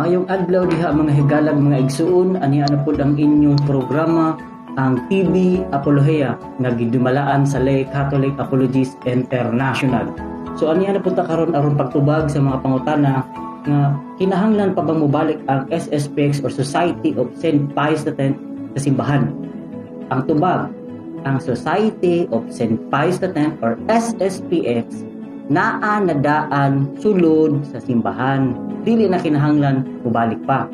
Maayong adlaw diha, mga higalag, mga igsuon. Aniya na pud ang inyong programa, ang TV Apologia nga gidumalaan sa Lay Catholic Apologists International. So aniya na pud ta karon aron pagtubag sa mga pangutana nga kinahanglan pa bang mobalik ang SSPX or Society of St. Pius X sa simbahan. Ang tubag, ang Society of St. Pius X or SSPX naa na daan sulod sa simbahan. Dili na kinahanglan mobalik pa.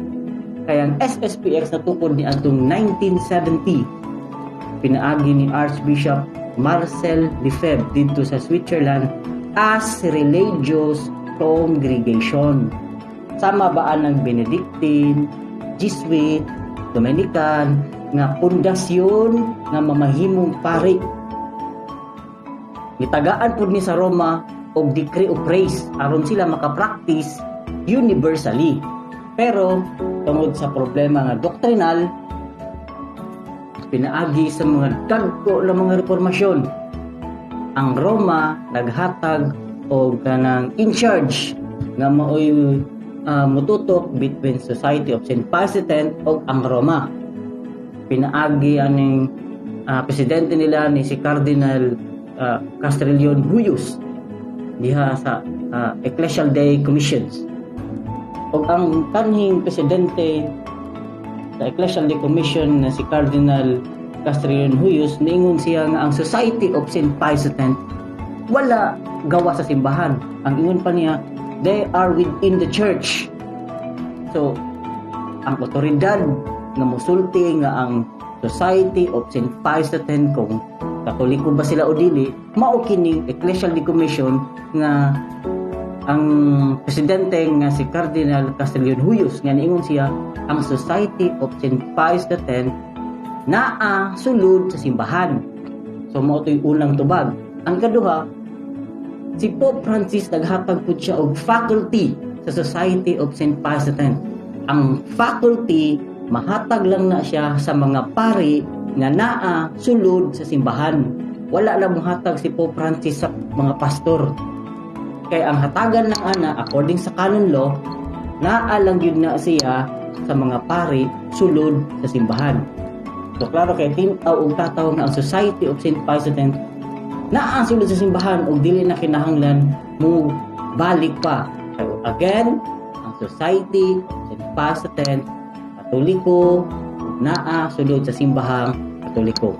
Kay ang SSPX natukod ni atong 1970, pinaagi ni Archbishop Marcel Lefebvre didto sa Switzerland as religious congregation. Sama ba ang Benedictine, Jesuit, Dominican nga pundasyon nga mamahimong pari. Gitagaan pud ni sa Roma og decree of grace aron sila makapractice universally. Pero tungod sa problema nga doctrinal pinaagi sa mga dagko na mga reformasyon, ang Roma naghatag og kanang in charge nga maoy mututok between Society of St. Pius X ug ang Roma. Pinaagi aning presidente nila ni si Cardinal Castrillon Hoyos diha sa Ecclesial Day Commissions. Ug ang kanhing presidente sa Ecclesial Day Commission na si Cardinal Castrillon Hoyos, niingon siya nga ang Society of St. Pius X wala gawa sa simbahan. Ang ingon pa niya, they are within the church. So, ang otoridad nga musulti nga ang Society of St. Pius X kung Katoliko ba sila o dili, mao kining Ecclesial Commission nga ang presidente nga si Cardinal Castrillon Hoyos, nga niingon siya ang Society of St. Pius X naa sulod sa simbahan. So mao to'y unang tubag. Ang kaduha, si Pope Francis naghatag pud siya og faculty sa Society of St. Pius X. Ang faculty mahatag lang na siya sa mga pari nga naa sulod sa simbahan. Wala lang mohatag si Pope Francis sa mga pastor. Kay ang hatagan ng ana, according sa canon law, naa lang gyud na siya sa mga pari sulod sa simbahan. So klaro kay tin-aw og tataw nga ang Society of St. Pius X naa sulod sa simbahan ug dili na kinahanglan mo balik pa. So again, ang Society of St. Pius X, Katoliko, naa sulod sa simbahang Katoliko.